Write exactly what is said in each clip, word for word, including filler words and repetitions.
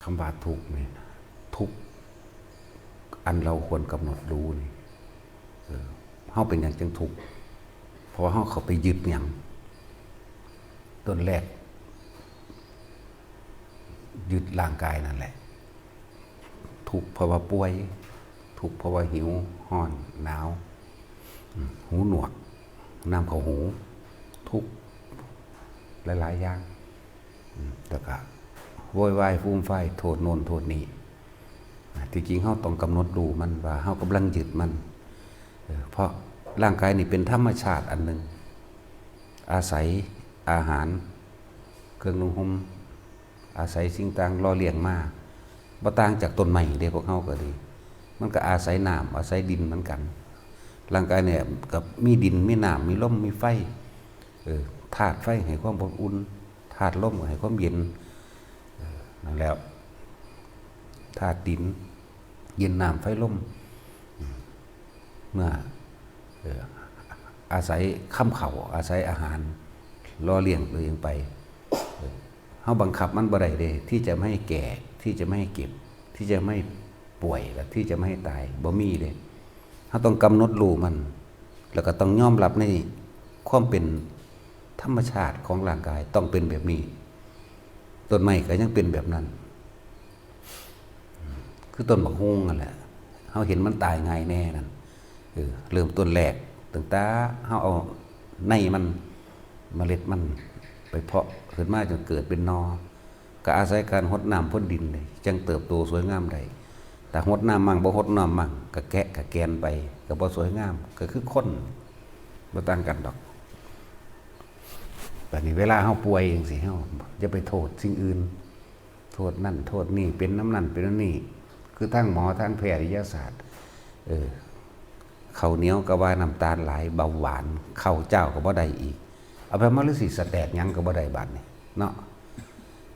คำว่าทุกข์นี่ ทุกข์อันเราควรกำหนดรู้นี่ เออ เฮาเป็นหยังจังทุกข์ เพราะว่าเฮาเข้าไปยึดหยัง ต้นแรก ยึดร่างกายนั่นแหละ ทุกข์เพราะว่าป่วย ทุกข์เพราะว่าหิว ร้อน หนาว อืม หูหนวก น้ำเข้าหู ทุกข์หลายๆอย่าง อืม แล้วก็โวยวายฟูมฟาย โทษโน่นโทษนี่ อ่ะ ที่จริงเฮาต้องกำหนดรู้มันว่าเฮากำลังยึดมัน เออ เพราะร่างกายนี่เป็นธรรมชาติอันหนึ่ง อาศัยอาหาร เครื่องนุ่งห่ม อาศัยสิ่งต่างหล่อเลี้ยงมา บ่ต่างจากต้นไม้เด้ พวกเฮาก็ดี มันก็อาศัยน้ำ อาศัยดินเหมือนกัน ร่างกายเนี่ยก็มีดิน มีน้ำ มีลม มีไฟ เออ ธาตุไฟให้ความอบอุ่น ธาตุลมก็ให้ความเย็น เออ นั่นแหละ ธาตุดิน ดิน น้ำ ไฟ ลม เมื่อ เอ่อ อาศัยคำเข้า อาศัยอาหาร หล่อเลี้ยงตัวเองไป เอ่อ เฮาบังคับมันบ่ได้เด้ ที่จะไม่ให้แก่ ที่จะไม่ให้เจ็บ ที่จะไม่ป่วย และที่จะไม่ให้ตาย บ่มีเด้ เฮาต้องกำหนดรู้มัน แล้วก็ต้องยอมรับในความเป็นธรรมชาติของร่างกาย ต้องเป็นแบบนี้ ต้นไม้ก็ยังเป็นแบบนั้น คือต้นบักฮุ่งนั่นแหละ เฮาเห็นมันตายง่ายแน่นั่น เออ เริ่มต้นแรก ตั้งแต่เฮาเอาในมัน เมล็ดมัน ไปเพาะขึ้นมาจนเกิดเป็นหน่อ ก็อาศัยการหดน้ำพ่นดินเลย จั่งเติบโตสวยงามได้ แต่หดน้ำมั่งบ่หดน้ำมั่ง ก็แกะก็แกนไป ก็บ่สวยงาม ก็คือคน บ่ต่างกันดอก บัดนี้เวลาเฮาป่วยจั่งซี้ เฮาอย่าไปโทษสิ่งอื่น โทษนั่นโทษนี่ เป็นนำนั่นเป็นนำนี่ คือทางหมอทางแพทยศาสตร์ เออ ข้าวเหนียวก็ว่าน้ำตาลหลาย เบาหวาน ข้าวเจ้าก็บ่ได้อีก เอาไปมาฤาษีสแตกหยังก็บ่ได้บัดนี้เนาะ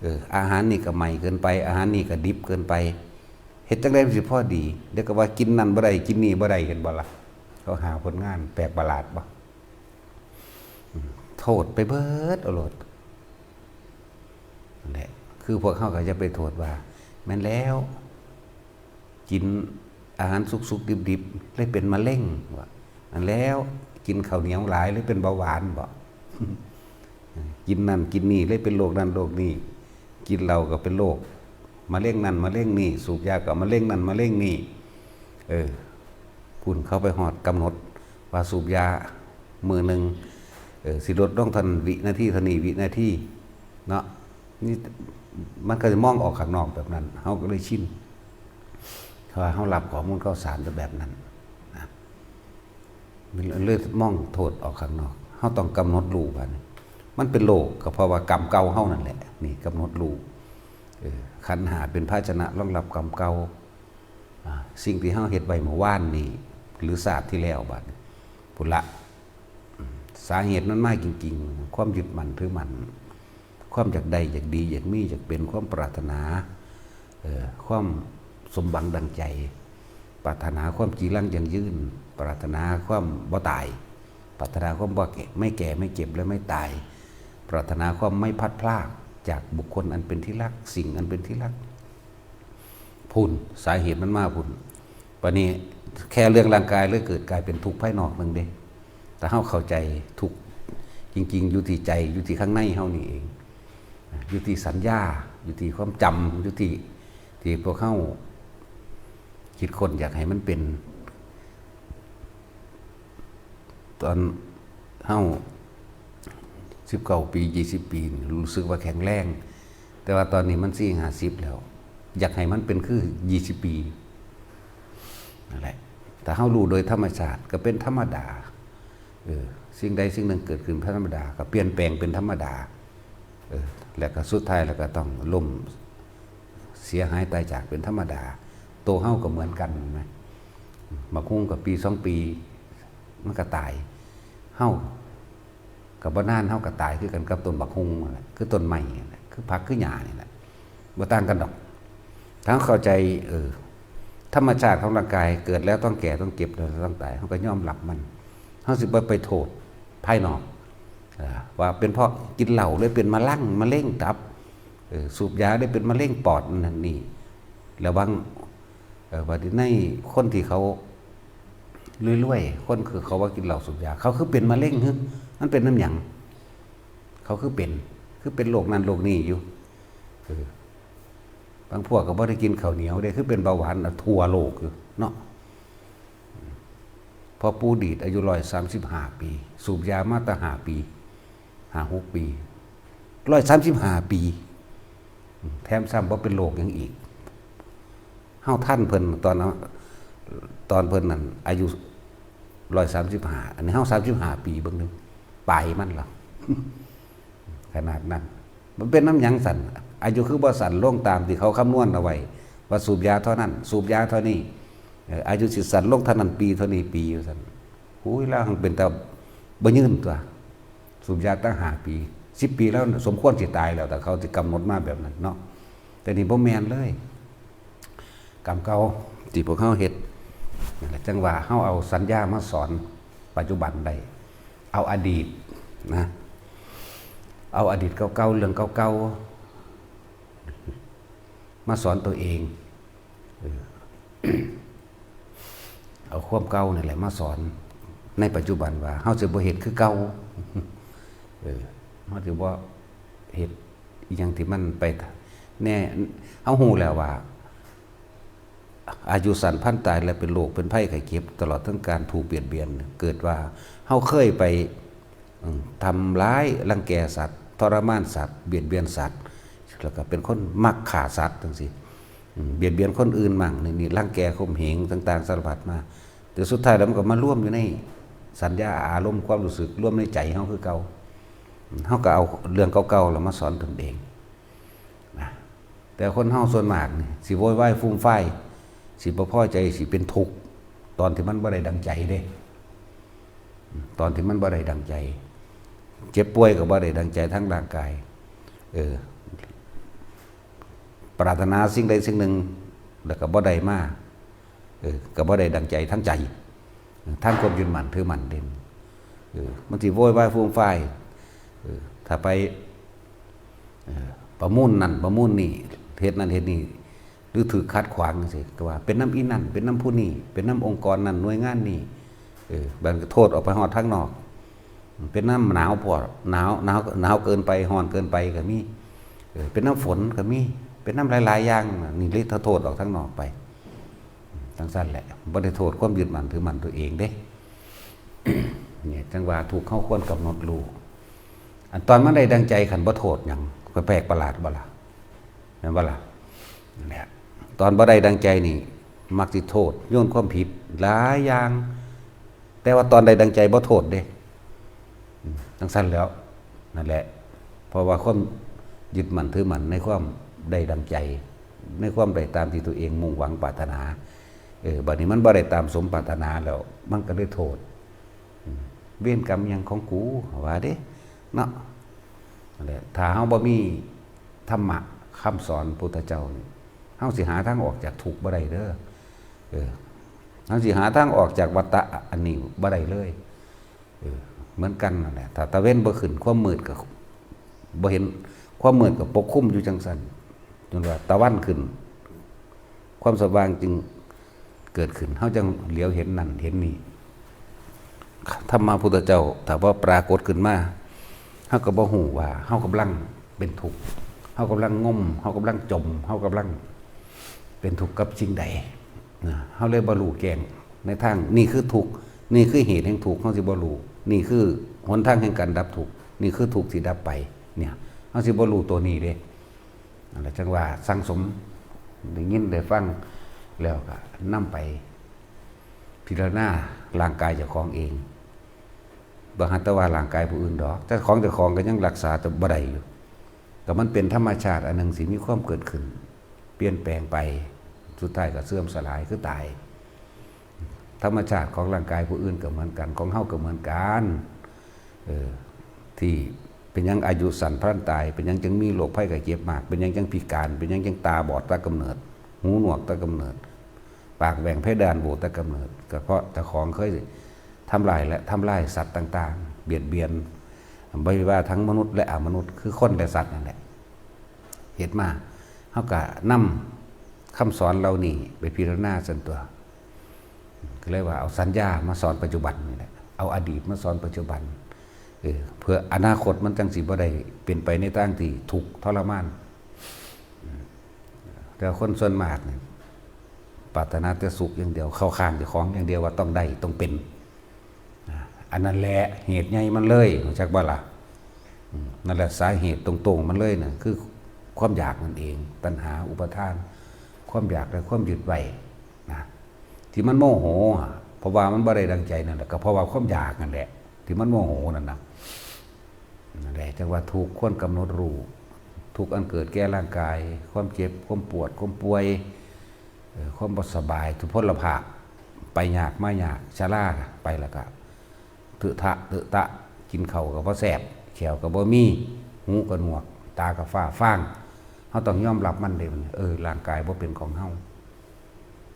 เออ อาหารนี่ก็ใหม่เกินไป อาหารนี่ก็ดิบเกินไป เฮ็ดจั่งใดมันสิพอดี เดี๋ยวก็ว่ากินนั่นบ่ได้ กินนี่บ่ได้ เห็นบ่ล่ะ เขาหาผลงานแปลกประหลาดบ่ อืม โทษไปเบิดเอาโลด นั่นแหละ คือพวกเฮาก็อย่าไปโทษว่า แม่นแล้ว กินอาหารสุกๆ ดิบๆ เลยเป็นมะเร็ง ว่า อันแล้ว กินข้าวเหนียวหลายเลยเป็นเบาหวานบ่ กินนั่นกินนี่เลยเป็นโรคนั่นโรคนี่ กินเหล้าก็เป็นโรคมะเร็งนั่นมะเร็งนี่ สูบยาก็มะเร็งนั่นมะเร็งนี่ เออ พุ้นเขาไปฮอดกำหนดว่าสูบยามื้อหนึ่ง เออ สิลดลงเท่านั้นวินาที เท่านี้วินาที เนาะ นี่มันก็สิมองออกข้างนอกแบบนั้น เฮาก็เลยชิน เพราะว่าเฮารับข้อมูลข่าวสารแบบนั้นนะ มันเลยมองโทษออกข้างนอก เฮาต้องกำหนดรู้ว่านี่ มันเป็นโรคก็เพราะว่ากรรมเก่าเฮานั่นแหละ นี่กำหนดรู้ เออ ขันธ์ห้าเป็นภาชนะรองรับกรรมเก่า อ่า สิ่งที่เฮาเฮ็ดไว้เมื่อวานนี้ หรือชาติที่แล้วบัดนี้ พุ้นละ อืม สาเหตุมันมาจริงๆ ความยึดมั่นถือมั่น ความอยากได้ อยากดี อยากมี อยากเป็น ความปรารถนา เอ่อ ความสมหวังดังใจ ปรารถนาความจีรังยั่งยืน ปรารถนาความบ่ตาย ปรารถนาความบ่แก่ ไม่แก่ ไม่เจ็บ และไม่ตาย ปรารถนาความไม่พลัดพรากจากบุคคลอันเป็นที่รัก สิ่งอันเป็นที่รัก พุ้น สาเหตุมันมาพุ้น บัดนี้แค่เรื่องร่างกายเลยเกิดกลายเป็นทุกข์ภายนอกหนึ่งเด้ แต่เฮาเข้าใจทุกข์จริงๆ อยู่ที่ใจ อยู่ที่ข้างในเฮานี่เอง อยู่ที่สัญญา อยู่ที่ความจำ อยู่ที่ ที่พวกเฮาคิดค้นอยากให้มันเป็น ตอนเฮาสิบเก้าปี ยี่สิบปีนี่รู้สึกว่าแข็งแรง แต่ว่าตอนนี้มันสี่ห้าสิบแล้ว อยากให้มันเป็นคือยี่สิบปี นั่นแหละ ถ้าเฮารู้โดยธรรมชาติก็เป็นธรรมดา เออ สิ่งใดสิ่งหนึ่งเกิดขึ้นเป็นธรรมดา ก็เปลี่ยนแปลงเป็นธรรมดา เออ แล้วก็สุดท้ายแล้วก็ต้องล้มเสียหายตายจากเป็นธรรมดา ตัวเฮาก็เหมือนกันนะ บักฮุ่งก็ปีสองปี มันก็ตาย เฮาก็บ่นานเฮาก็ตายคือกันกับต้นบักฮุ่งนั่นแหละ คือต้นไม้นั่นแหละ คือผักคือหญ้านี่แหละ บ่ต่างกันดอก ถ้าเข้าใจ เออ ธรรมชาติของร่างกายเกิดแล้วต้องแก่ ต้องเจ็บ แล้วต้องตาย เฮาก็ยอมรับมัน เฮาสิบ่ไปโทษภายนอก เอ่อ ว่าเป็นเพราะกินเหล้าเลยเป็นมะลัง มะเร็งตับ เออ สูบยาได้เป็นมะเร็งปอดนั่นนี่ แล้วบาง เออ บัดนี้ในคนที่เขารวยๆ คนคือเขาว่ากินเหล้าสูบยา เขาคือเป็นมะเร็ง หึ มันเป็นนำหยัง เขาคือเป็น คือเป็นโรคนั้นโรคนี้อยู่ เออ บางพวกก็บ่ได้กินข้าวเหนียวเด้ คือเป็นเบาหวานน่ะทั่วโลกอยู่เนาะ พ่อปู่ดีดอายุร้อยสามสิบห้าปี สูบยามาตั้งห้าปี ห้าหกปี ร้อยสามสิบห้าปี แถมซ้ำบ่เป็นโรคหยังอีก เฮาทันเพิ่นตอน ตอนเพิ่นนั่นอายุร้อยสามสิบห้า อันนี้เฮาสามสิบห้าปี เบิ่งดู ปลายมันล่ะ ขนาดนั้น มันเป็นนำหยังสั่น อายุคือบ่สั้นลงตามที่เขาคำนวณเอาไว้ ว่าสูบยาเท่านั้น สูบยาเท่านี้ เอ่อ อายุสิสั้นลงเท่านั้นปี เท่านี้ปี ว่าซั่น โอ้ย ลาวหั้งเป็นตาบ่ยืนตั๊ว สูบยาตั้งห้าปี สิบปี ลาวสมควรสิตายแล้ว ถ้าเขาสิกำหนดมาแบบนั้นเนาะ แต่นี่บ่แม่นเลย กรรมเก่าที่พวกเฮาเฮ็ด นั่นแหละ จั่งว่าเฮาเอาสัญญามาสอนปัจจุบันได้ เอาอดีตนะ เอาอดีตเก่าๆ เรื่องเก่าๆ มาสอนตัวเอง เออ เอาความเก่านี่แหละมาสอนในปัจจุบันว่าเฮาสิบ่เฮ็ดคือเก่า เออ เฮาสิบ่เฮ็ดอิหยังที่มันไปแน่ เฮาฮู้แล้วว่า อายุสั้นพลันตาย และเป็นโรคเป็นภัยไข้เจ็บ ตลอดทั้งการถูกเบียดเบียน เกิดว่าเฮาเคยไป อืม ทำร้ายรังแกสัตว์ ทรมานสัตว์ เบียดเบียนสัตว์ แล้วก็เป็นคนมักฆ่าสัตว์จั่งซี้ อืม เบียดเบียนคนอื่นมั่ง นี่ นี่ รังแกข่มเหงต่างๆ สารพัดมา แต่สุดท้ายแล้วมันก็มารวมอยู่ในสัญญาอารมณ์ความรู้สึก รวมในใจเฮาคือเก่า อืม เฮาก็เอาเรื่องเก่าๆ แล้วมาสอนตนเองนะ แต่คนเฮาส่วนมากนี่สิโวยวายฟูมฟาย สิบ่พอใจ สิเป็นทุกข์ ตอนที่มันบ่ได้ดังใจเด้ ตอนที่มันบ่ได้ดังใจ เจ็บป่วยก็บ่ได้ดังใจทางร่างกาย เออ ปรารถนาสิ่งใดสิ่งหนึ่ง แล้วก็บ่ได้มา เออ ก็บ่ได้ดังใจทางใจ ทางความยึดมั่นถือมั่นเด่น เออ มันสิโวยวายฟูมฟาย เออ ถ้าไป เออ ประมูลนั่นประมูลนี่ เฮ็ดนั่นเฮ็ดนี่ หรือถูกขัดขวางจั่งซี้ ก็ว่าเป็นนำอีนั่น เป็นนำผู้นี่ เป็นนำองค์กรนั่น หน่วยงานนี่ เออ บัดนี้ก็โทษออกไปฮอดทางนอก เป็นนำหนาวพอ หนาว หนาว หนาวเกินไป ร้อนเกินไปก็มี เออ เป็นนำฝนก็มี เป็นนำหลายๆ อย่าง นี่เลยโทษออกทางนอกไป จั่งซั้นแหละ บ่ได้โทษความยึดมั่นถือมั่นตัวเองเด้ เนี่ย จั่งว่าทุกข์เฮาควรกำหนดรู้ อันตอนมันได้ดังใจ คันบ่โทษหยัง ก็แปลกประหลาดบ่ล่ะ แม่นบ่ล่ะ เนี่ย ตอนบ่ได้ดังใจนี่ มักสิโทษ โยนความผิดหลายอย่าง แต่ว่าตอนได้ดังใจบ่โทษเด้ อืม จั่งซั้นแหล้ว นั่นแหละ เพราะว่าความยึดมั่นถือมั่นในความได้ดังใจ ในความได้ตามที่ตัวเองมุ่งหวังปรารถนา เออ บัดนี้มันบ่ได้ตามสมปรารถนาแล้ว มันก็เลยโทษ อืม เวรกรรมหยังของกู ว่าเด้ เนาะ นั่นแหละ ถ้าเฮาบ่มีธรรมะคำสอนพุทธเจ้านี่ เฮาสิหาทางออกจากทุกข์บ่ได้เด้อ เออ เฮาสิหาทางออกจากวัฏฏะอันนี้บ่ได้เลย เออ เหมือนกันนั่นแหละ ถ้าตะเว็นบ่ขึ้น ความมืดก็บ่เห็น ความมืดก็ปกคลุมอยู่จั่งซั้น จนว่าตะวันขึ้น ความสว่างจึงเกิดขึ้น เฮาจั่งเหลียวเห็นนั่นเห็นนี่ ธรรมะพุทธเจ้า ถ้าบ่ปรากฏขึ้นมา เฮาก็บ่ฮู้ว่าเฮากำลังเป็นทุกข์ เฮากำลังงม เฮากำลังจม เฮากำลังเป็นทุกข์กับสิ่งใด นะ เฮาเลยบ่รู้แจ้งในทาง นี่คือทุกข์ นี่คือเหตุแห่งทุกข์ เฮาสิบ่รู้ นี่คือหนทางแห่งการดับทุกข์ นี่คือทุกข์ที่ดับไป เนี่ย เฮาสิบ่รู้ตัวนี้เด้ นั่นแหละ จั่งว่าสั่งสม ได้ยินได้ฟัง แล้วก็นำไปพิจารณาร่างกายเจ้าของเอง บ่หันแต่ว่าร่างกายผู้อื่นดอก แต่ของเจ้าของก็ยังรักษาแต่บ่ได้อยู่ ก็มันเป็นธรรมชาติอันหนึ่งสิมีความเกิดขึ้น เปลี่ยนแปลงไป สุดท้ายก็เสื่อมสลาย คือตาย ธรรมชาติของร่างกายผู้อื่นก็เหมือนกัน ของเฮาก็เหมือนกัน เออ ที่เป็นหยังอายุสั้นพลันตาย เป็นหยังจึงมีโรคภัยไข้เจ็บมาก เป็นหยังจึงพิการ เป็นหยังจึงตาบอดแต่กำเนิด หูหนวกแต่กำเนิด ปากแหว่งเพดานโหวแต่กำเนิด ก็เพราะเจ้าของเคยทำลายและทำลายสัตว์ต่างๆ เบียดเบียน บ่ว่าทั้งมนุษย์และอมนุษย์ คือคนและสัตว์นั่นแหละ เฮ็ดมา เฮาก็นำคำสอนเหล่านี้ไปพิจารณาซั่นตั๊ว ก็เลยว่าเอาสัญญามาสอนปัจจุบันนี่แหละ เอาอดีตมาสอนปัจจุบัน เออ เพื่ออนาคตมันจั่งสิบ่ได้เป็นไปในทางที่ทุกข์ทรมาน แต่คนส่วนมากนี่ปรารถนาแต่สุขอย่างเดียว เข้าข้างเจ้าของอย่างเดียวว่าต้องได้ต้องเป็น นะ อันนั้นแหละเหตุใหญ่มันเลย รู้จักบ่ล่ะ อืม นั่นแหละสาเหตุตรงๆมันเลยนะ คือความอยากนั่นเอง ตัณหาอุปาทาน ความอยากและความยึดไว้นะ ที่มันโมโหอะ เพราะว่ามันบ่ได้ดังใจนั่นแหละ ก็เพราะว่าความอยากนั่นแหละ ที่มันโมโหนั่นนะ นั่นแหละ จั่งว่าทุกข์ควรกำหนดรู้ ทุกข์อันเกิดแก่ร่างกาย ความเจ็บ ความปวด ความป่วย เอ่อ ความบ่สบาย ทุพพลภาพ ไปยากมายาก ชรา ไปแล้วก็ เถอะทะ เถอะตะ กินข้าวก็บ่แซ่บ แข้วก็บ่มี หูก็หนวก ตาก็ฟ้าฟาง เฮาต้องยอมรับมันเด้ เออ ร่างกายบ่เป็นของเฮา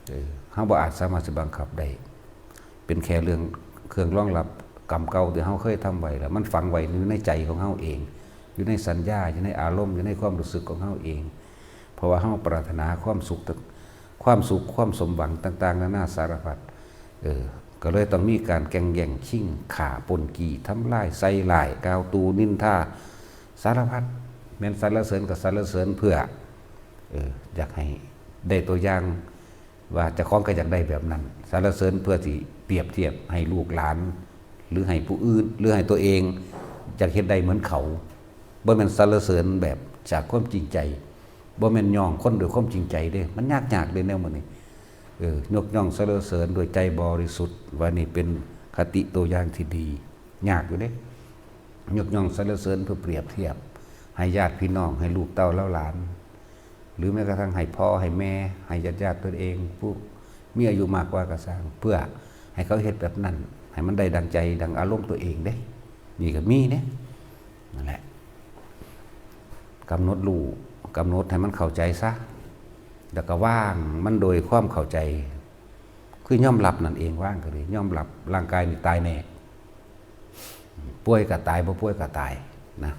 เออ เฮาบ่อาจสามารถสิบังคับได้ เป็นแค่เรื่องเครื่องรองรับกรรมเก่าที่เฮาเคยทำไว้ แล้วมันฝังไว้อยู่ในใจของเฮาเอง อยู่ในสัญญา อยู่ในอารมณ์ อยู่ในความรู้สึกของเฮาเอง เพราะว่าเฮาปรารถนาความสุข ความสุข ความสมหวังต่างๆ นานาสารพัด เออ ก็เลยต้องมีการแก่งแย่งชิง ฆ่า ปล้น จี้ ทำลาย ใส่ร้าย กล่าวตู่ นินทา สารพัด แม่นสรรเสริญก็สรรเสริญเพื่อ เออ อยากให้ได้ตัวอย่าง ว่าเจ้าของก็อยากได้แบบนั้น สรรเสริญเพื่อสิเปรียบเทียบให้ลูกหลาน หรือให้ผู้อื่น หรือให้ตัวเอง อยากเฮ็ดได้เหมือนเขา บ่แม่นสรรเสริญแบบจากความจริงใจ บ่แม่นย่องคนด้วยความจริงใจเด้ มันยากๆเด้แนวมื้อนี้ เออ ยกย่องสรรเสริญด้วยใจบริสุทธิ์ ว่านี่เป็นคติตัวอย่างที่ดี ยากอยู่เด้ ยกย่องสรรเสริญเพื่อเปรียบเทียบ ให้ญาติพี่น้อง ให้ลูกเต้าเหล่าหลาน หรือแม้กระทั่งให้พ่อให้แม่ ให้ญาติๆตนเอง ผู้มีอายุมากกว่าก็ซ่าง เพื่อให้เขาเฮ็ดแบบนั้น ให้มันได้ดังใจดังอารมณ์ตัวเองเด้ นี่ก็มีเด้ นั่นแหละ กำหนดรู้ กำหนดให้มันเข้าใจซะ แล้วก็วางมันโดยความเข้าใจ คือยอมรับนั่นเอง วางก็เลยยอมรับ ร่างกายนี่ตายแน่ ป่วยก็ตาย บ่ป่วยก็ตายนะ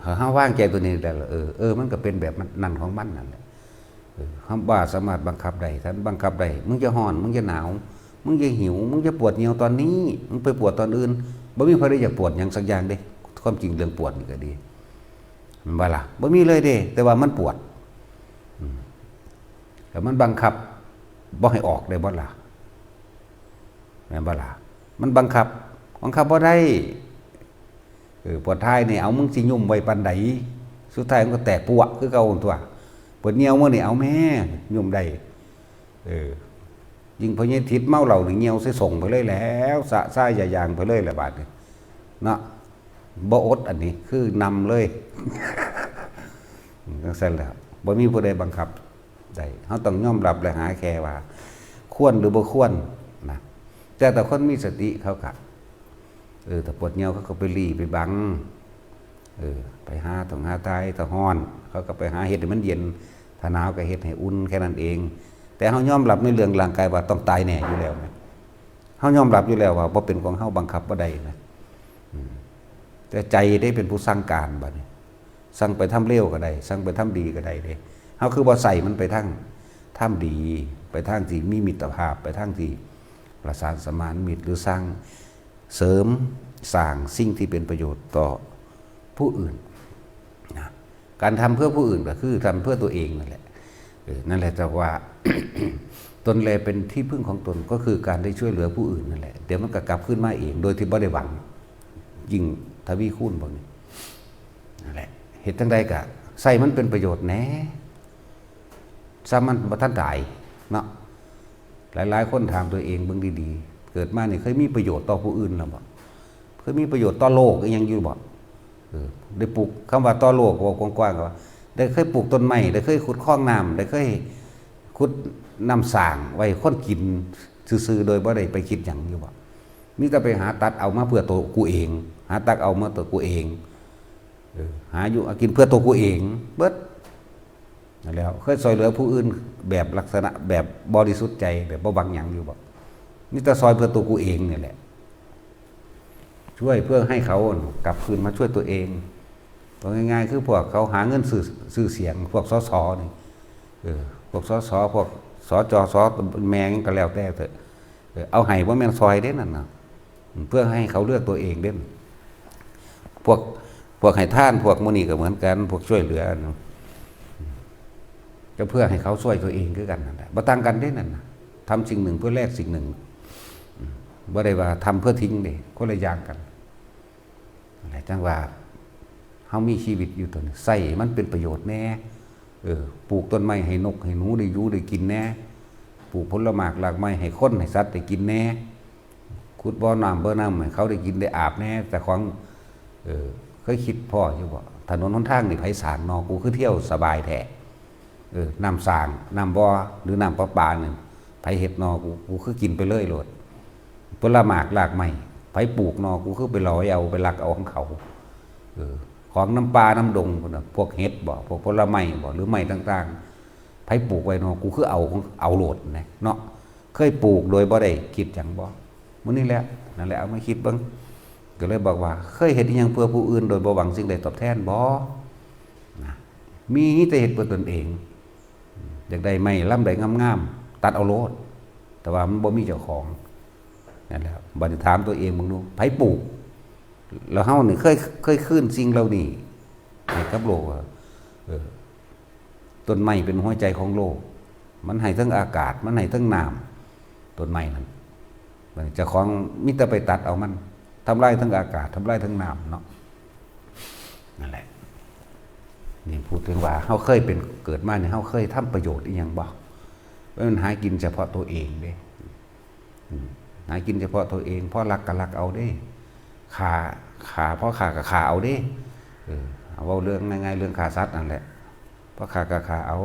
เฮา เฮาวางใจตัวนี้ได้แล้ว เออ เออ มันก็เป็นแบบมัน นั่นของมันนั่นแหละ เออ เฮาบ่สามารถบังคับได้ ถ้าบังคับได้ มึงจะร้อน มึงจะหนาว มึงจะหิว มึงจะปวดเยี่ยวตอนนี้ มึงไปปวดตอนอื่น บ่มีใครได้อยากปวดหยังสักอย่างเด้ ความจริงเรื่องปวดนี่ก็ดี แม่นบ่ล่ะ บ่มีเลยเด้ แต่ว่ามันปวด อืม แล้วมันบังคับบ่ให้ออกได้บ่ล่ะ แม่นบ่ล่ะ มันบังคับ บังคับบ่ได้ เออ ปวดท้ายนี่ เอา มึงสิยุมไว้ปานใด สุดท้ายมันก็แตกปัวะคือเก่าตั๊ว ปวดเยี่ยวมื้อนี่ เอาแม่ ยุมได้ เออ ยิ่งพ่อใหญ่ทิดเมาเหล้านี่ เยี่ยวใส่ส่งไปเลยแล้ว สะซ้ายอย่ายางไปเลยแหละบาดนี้ เนาะ บ่อดอันนี้ คือนำเลย จั่งซั่นแหละ บ่มีผู้ใดบังคับได้ เฮาต้องยอมรับและหาแค่ว่า ควรหรือบ่ควรนะ แต่ แต่คนมีสติเขาก็ เออ ถ้าปวดเยี่ยวเขาก็ไปหลี้ไปบัง เออ ไปหาถ่องหาถ่าย ถ้าร้อน เขาก็ไปหาเฮ็ดให้มันเย็น ถ้าหนาวก็เฮ็ดให้อุ่น แค่นั้นเอง แต่เฮายอมรับในเรื่องร่างกายว่าต้องตายแน่อยู่แล้วนะ เฮายอมรับอยู่แล้วว่าบ่เป็นของเฮา บังคับบ่ได้นะ อืม แต่ใจเด้เป็นผู้สั่งการบัดนี้ สั่งไปทำเลวก็ได้ สั่งไปทำดีก็ได้เด้ เฮาคือบ่ใส่มันไปทางทำดี ไปทางที่มีมิตรภาพ ไปทางที่ประสานสมานมิตร หรือสร้าง เสริมสร้างสิ่งที่เป็นประโยชน์ต่อผู้อื่นนะ การทำเพื่อผู้อื่นก็คือทำเพื่อตัวเองนั่นแหละ เออ นั่นแหละ แต่ว่า ตนแลเป็นที่พึ่งของตน ก็คือการได้ช่วยเหลือผู้อื่นนั่นแหละ เดี๋ยวมันก็กลับคืนมาเอง โดยที่บ่ได้หวัง ยิ่งทวีคูณบัดนี้ นั่นแหละ เฮ็ดจั่งใดก็ใส่มันเป็นประโยชน์แหน่ ซ้ำมันบ่ทันตายเนาะ หลายๆคนถามตัวเองเบิ่งดีๆ เกิดมานี่เคยมีประโยชน์ต่อผู้อื่นแล้วบ่ เคยมีประโยชน์ต่อโลกอิหยังอยู่บ่ เออ ได้ปลูก คำว่าต่อโลกเว้ากว้างๆ ก็ว่า ได้เคยปลูกต้นไม้ ได้เคยขุดคลองน้ำ ได้เคยขุดน้ำสร้างไว้ให้คนกินซื่อๆ โดยบ่ได้ไปคิดหยังอยู่บ่ มีแต่ไปหาตัดเอามาเพื่อตัวกูเอง หาตักเอามาตัวกูเอง เออ หาอยู่หากินเพื่อตัวกูเอง เบิด นั่นแหล้ว เคยช่วยเหลือผู้อื่นแบบลักษณะแบบบริสุทธิ์ใจ แบบบ่หวังหยังอยู่บ่ มีแต่ช่วยเพื่อตัวกูเองนี่แหละ ช่วยเพื่อให้เขากลับคืนมาช่วยตัวเอง บอกง่ายๆ คือพวกเขาหาเงินซื้อซื้อเสียง พวกสสนี่ เออ พวกสส พวกสจ ส แม่งก็แล้วแต่เถอะ เออ เอาให้บ่แม่นซอยเด้นั่นนะ เพื่อให้เขาเลือกตัวเองเด้ พวก พวกให้ทาน พวกหมู่นี้ก็เหมือนกัน พวกช่วยเหลือนะ ก็เพื่อให้เขาช่วยตัวเองคือกันนั่นแหละ บ่ต่างกันเด้นั่นนะ ทำสิ่งหนึ่งเพื่อแลกสิ่งหนึ่ง อืม บ่ได้ว่าทำเพื่อทิ้งเด้ คนละอย่างกัน นั่นแหละ จั่งว่า เฮามีชีวิตอยู่ตอนนี้ ใช้มันเป็นประโยชน์แหน่ เออ ปลูกต้นไม้ให้นกให้หนูได้อยู่ได้กินแหน่ ปลูกผลหมากรากไม้ให้คนให้สัตว์ได้กินแหน่ ขุดบ่อน้ำบ่อน้ำให้เขาได้กินได้อาบแหน่ เจ้าของ เออ เคยคิดพ้ออยู่บ่ ถนนหนทางนี่ไผสร้างนอ กูคือเที่ยวสบายแท้ เออ น้ำสร้าง น้ำบ่อ หรือน้ำประปานี่ ไผเฮ็ดนอ กู กูคือกินไปเลยโลด ผลหมากรากไม้ ไผปลูกนอ กูคือไปลอยเอา ไปลักเอาของเขา เออ ของน้ำป่าน้ำดงพุ้นน่ะ พวกเห็ดบ่ พวกผลไม้บ่ หรือไม้ต่างๆ ไผปลูกไว้นอ กูคือเอาของ เอาโลดนะ เนาะ เคยปลูกโดยบ่ได้คิดหยังบ่ มื้อนี้แหละ นั่นแหละ เอามาคิดเบิ่ง ก็เลยบอกว่า เคยเฮ็ดอิหยังเพื่อผู้อื่นโดยบ่หวังสิ่งใดตอบแทนบ่ นะ มีแต่เฮ็ดเพื่อตนเอง อยากได้ไม้ลำใดงามๆ ตัดเอาโลด แต่ว่ามันบ่มีเจ้าของ นั่นแหละ บัดนี้ถามตัวเองเบิ่งดู ไผปลูก แล้วเฮานี่เคย เคยคืนสิ่งเหล่านี้ ให้กับโลกว่า เออ ต้นไม้เป็นหัวใจของโลก มันให้ทั้งอากาศ มันให้ทั้งน้ำ ต้นไม้นั่น บัดนี้เจ้าของมีแต่ไปตัดเอามัน ทำลายทั้งอากาศ ทำลายทั้งน้ำเนาะ นั่นแหละ นี่พูดถึงว่าเฮาเคยเป็น เกิดมานี่ เฮาเคยทำประโยชน์อีหยังบ่ มันหากินเฉพาะตัวเองเด้ อืม หากินเฉพาะตัวเอง พอลักก็ลักเอาเด้ ฆ่า ฆ่า พอฆ่าก็ฆ่าเอาเด้ เออ เอาเว้าเรื่องง่ายๆ เรื่องฆ่าสัตว์นั่นแหละ พอฆ่าก็ฆ่าเอา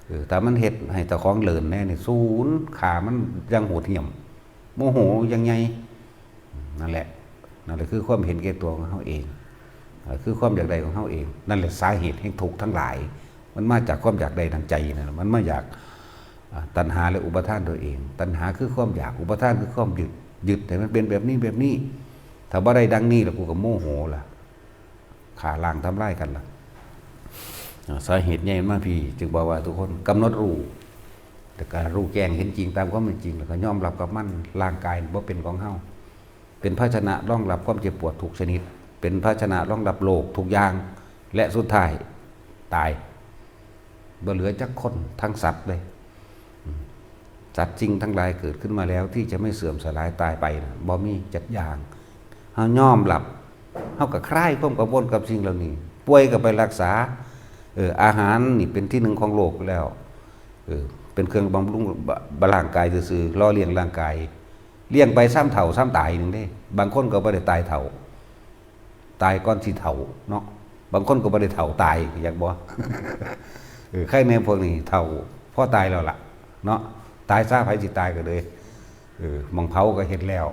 เออ แต่มันเฮ็ดให้เจ้าของเลินแหน่นี่ สูนฆ่ามันอย่างโหดเหี้ยม โมโหอย่างใหญ่ นั่นแหละ นั่นแหละคือความเห็นแก่ตัวของเฮาเอง เอ่อ คือความอยากได้ของเฮาเอง นั่นแหละสาเหตุแห่งทุกข์ทั้งหลาย มันมาจากความอยากได้ดังใจนั่นแหละ มันมาจาก อ่า ตัณหาและอุปาทานตัวเอง ตัณหาคือความอยาก อุปาทานคือความยึด ยึดให้มันเป็นแบบนี้แบบนี้ ถ้าบ่ได้ดังนี้แล้วกูก็โมโหล่ะ ฆ่าล้างทำลายกันล่ะ อ่า สาเหตุใหญ่มันมาพี้ จึงบอกว่าทุกคนกำหนดรู้ แล้วก็รู้แจ้งเห็นจริงตามความเป็นจริง แล้วก็ยอมรับกับมัน ร่างกายบ่เป็นของเฮา เป็นภาชนะรองรับความเจ็บปวดทุกชนิด เป็นภาชนะรองรับโรคทุกอย่าง และสุดท้ายตาย บ่เหลือจักคนทั้งสัตว์เลย อืม สัตว์สิ่งทั้งหลายเกิดขึ้นมาแล้วที่จะไม่เสื่อมสลายตายไปนะ บ่มีจักอย่าง เฮายอมรับ เฮาก็คลายความกังวลกับสิ่งเหล่านี้ ป่วยก็ไปรักษา เออ อาหารนี่เป็นที่หนึ่งของโลกแล้ว เออ เป็นเครื่องบำรุงบะ ร่างกายซื่อๆ หล่อเลี้ยงร่างกาย เลี้ยงไปซ้ำเฒ่าซ้ำตายหนึ่งเด้ บางคนก็บ่ได้ตายเฒ่า ตายก่อนสิเฒ่าเนาะ บางคนก็บ่ได้เฒ่าตาย อยากบ่ เออ ใครแน่พวกนี้เฒ่า พอตายแล้วล่ะ เนาะ ตายซะ ไผสิตายก็เลย เออ หม่องเผาก็เฮ็ดแล้ว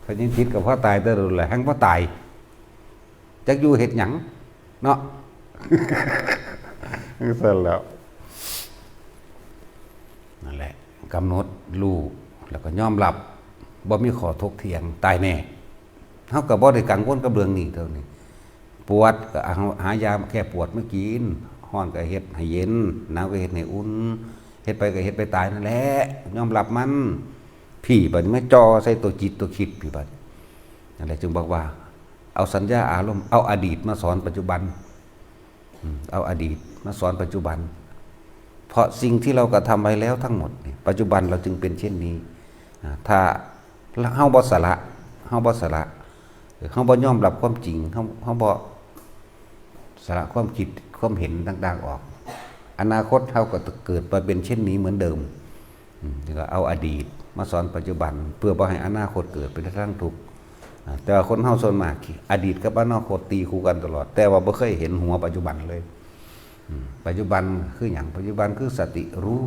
ถ้ายังคิดก็พอตายแต่โดนแหละ แฮงพอตาย จักอยู่เฮ็ดหยัง เนาะ จั่งซั้นแหล้ว นั่นแหละ กำหนดรู้ แล้วก็ยอมรับ บ่มีข้อถกเถียง ตายแน่ เฮาก็บ่ได้กังวลกับเรื่องนี้เท่านี้ ปวดก็เอา หายาแก้ปวดมากิน ร้อนก็เฮ็ดให้เย็น หนาวก็เฮ็ดให้อุ่น เฮ็ดไปก็เฮ็ดไปตายนั่นแหละ ยอมรับมัน พี้บัดนี้มาจ่อใส่ตัวจิตตัวคิดพี้บัด นั่นแหละจึงบอกว่า เอาสัญญาอารมณ์ เอาอดีตมาสอนปัจจุบัน อืม เอาอดีตมาสอนปัจจุบัน เพราะสิ่งที่เรากระทำไว้แล้วทั้งหมดเนี่ย ปัจจุบันเราจึงเป็นเช่นนี้ อ่า ถ้าเฮาบ่สละ เฮาบ่สละ เออ เฮาบ่ยอมรับความจริง เฮา เฮาบ่สละความคิด ความเห็นต่างๆออก อนาคตเฮาก็เกิดมาเป็นเช่นนี้เหมือนเดิม อืม แล้วก็เอาอดีตมาสอนปัจจุบัน เพื่อบ่ให้อนาคตเกิดเป็นทางทุกข์ อ่า แต่ว่าคนเฮาส่วนมาก อดีตกับอนาคตตีคู่กันตลอด แต่ว่าบ่เคยเห็นหัวปัจจุบันเลย อืม ปัจจุบันคือหยัง ปัจจุบันคือสติรู้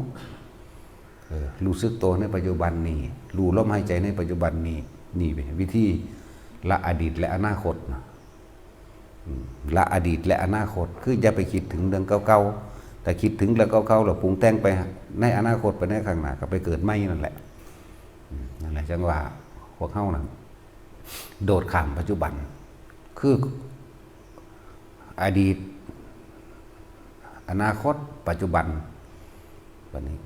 เออ รู้สึกตัวในปัจจุบันนี้ รู้ลมหายใจในปัจจุบันนี้ นี่เป็นวิธีละอดีตและอนาคตนะ อืม ละอดีตและอนาคต คืออย่าไปคิดถึงเรื่องเก่าๆ แต่คิดถึงเรื่องเก่าๆ แล้วปรุงแต่งไปในอนาคต ไปในข้างหน้า ก็ไปเกิดใหม่นั่นแหละ อืม นั่นแหละ จั่งว่าพวกเฮานะ โดดข้ามปัจจุบัน คืออดีต อนาคต ปัจจุบัน บัดนี้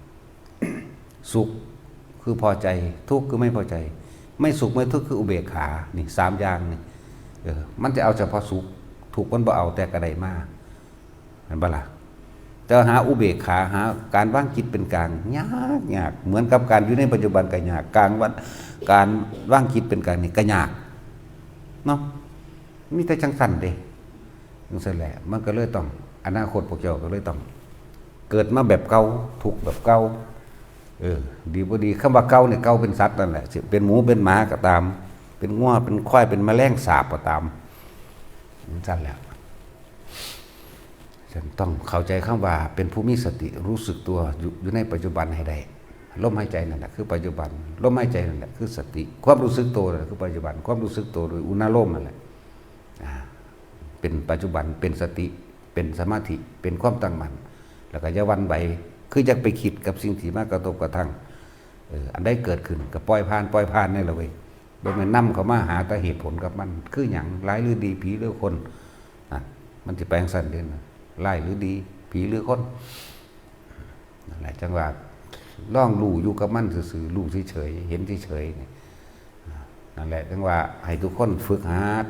สุขคือพอใจ ทุกข์คือไม่พอใจ ไม่สุขไม่ทุกข์คืออุเบกขา นี่สามอย่างนี่ เออ มันจะเอาเฉพาะสุข ทุกข์มันบ่เอา แต่ก็ได้มา แม่นบ่ล่ะ? แต่หาอุเบกขา หาการวางจิตเป็นกลาง ยาก ยาก เหมือนกับการอยู่ในปัจจุบันก็ยาก การวัน การวางจิตเป็นกลางนี่ก็ยาก เนาะ มีแต่จังซั่นเด้ จังซั่นแหละ มันก็เลยต้อง อนาคตพวกเจ้าก็เลยต้อง เกิดมาแบบเก่า ทุกข์แบบเก่า เออ ดีบ่ดี คำว่าเก่าเนี่ย เก่าเป็นสัตว์นั่นแหละ สิเป็นหมูเป็นหมาก็ตาม เป็นงัวเป็นควาย เป็นแมลงสาบก็ตาม จังซั่นแหละ ฉันต้องเข้าใจคำว่าเป็นผู้มีสติรู้สึกตัวอยู่ อยู่ในปัจจุบันให้ได้ ลมหายใจนั่นแหละคือปัจจุบัน ลมหายใจนั่นแหละคือสติ ความรู้สึกตัวนั่นแหละคือปัจจุบัน ความรู้สึกตัวโดยอุณาโลมนั่นแหละ อ่า เป็นปัจจุบัน เป็นสติ เป็นสมาธิ เป็นความตั้งมั่น แล้วก็อย่าหวั่นไหว คืออย่าไปคิดกับสิ่งที่มากระทบกระทั่ง เออ อันใดเกิดขึ้นก็ปล่อยผ่าน ปล่อยผ่านนี่แหละเว้ย บ่แม่นนำเข้ามาหาแต่เหตุผลกับมัน คือหยัง ร้ายหรือดี ผีหรือคน นั่น มันสิไปจั่งซั่นเด้นะ ร้ายหรือดี ผีหรือคน นั่นแหละ จังว่าลองรู้อยู่กับมันซื่อๆ รู้เฉยๆ เห็นเฉยๆ นี่ นั่นแหละ จังว่าให้ทุกคนฝึกหัด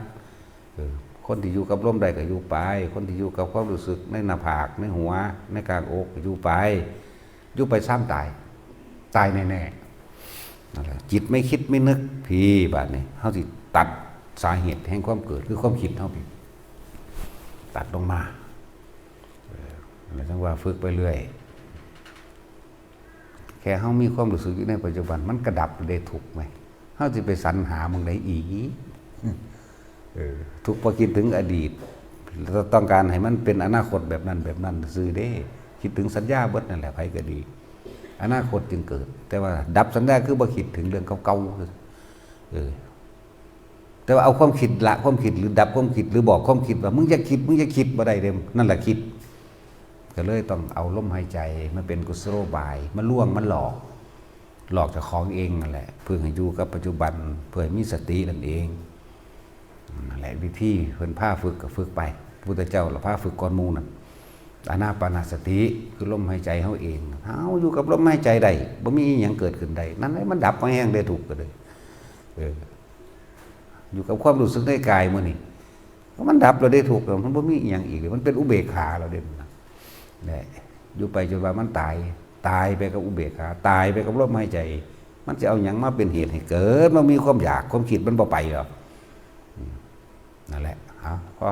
เออ คนที่อยู่กับลมได้ก็อยู่ไป คนที่อยู่กับความรู้สึกในหน้าผาก ในหัว ในกลางอกก็อยู่ไป อยู่ไปซ้ำตาย ตายแน่ๆ นั่นแหละ จิตไม่คิดไม่นึก พีบาดนี้ เฮาสิตัดสาเหตุแห่งความเกิด คือความคิดเฮาพี ตัดลงมา เออ นั่นแหละ จังว่าฝึกไปเรื่อย แค่เฮามีความรู้สึกอยู่ในปัจจุบัน มันก็ดับได้ทุกข์ไหม เฮาสิไปสรรหาหม่องใดอีก เออ ทุกข์เพราะคิดถึงอดีต ต้องการให้มันเป็นอนาคตแบบนั้นแบบนั้นซื่อเด้ คิดถึงสัญญาเบิดนั่นแหละ ไผก็ดี อนาคตจึงเกิด แต่ว่าดับสัญญาคือบ่คิดถึงเรื่องเก่าๆ เออ แต่ว่าเอาความคิดละความคิด หรือดับความคิด หรือบอกความคิดว่า "มึงอย่าคิด มึงอย่าคิด" บ่ได้เด้ นั่นแหละคิด ก็เลยต้องเอาลมหายใจมาเป็นกุศโลบาย มาลวง มาหลอก หลอกเจ้าของเองนั่นแหละ เพื่อให้อยู่กับปัจจุบัน เพื่อให้มีสตินั่นเอง นั่นแหละวิธีเพิ่นพาฝึกก็ฝึกไป พระพุทธเจ้าละพาฝึกก่อนหมู่นั่น อานาปานสติ คือลมหายใจเฮาเอง เฮาอยู่กับลมหายใจได้ บ่มีอิหยังเกิดขึ้นได้ นั่นแหละมันดับมาแห้งได้ทุกข์ก็เลย เออ อยู่กับความรู้สึกในกายมื้อนี้ มันดับแล้วได้ทุกข์แล้ว มันบ่มีอิหยังอีกเลย มันเป็นอุเบกขาแล้วเด้นะ แหละ อยู่ไปจนว่ามันตาย ตายไปกับอุเบกขา ตายไปกับลมหายใจ มันจะเอาหยังมาเป็นเหตุให้เกิด มันมีความอยาก ความคิดมันบ่ไปหรอก อืม นั่นแหละ เอา พอ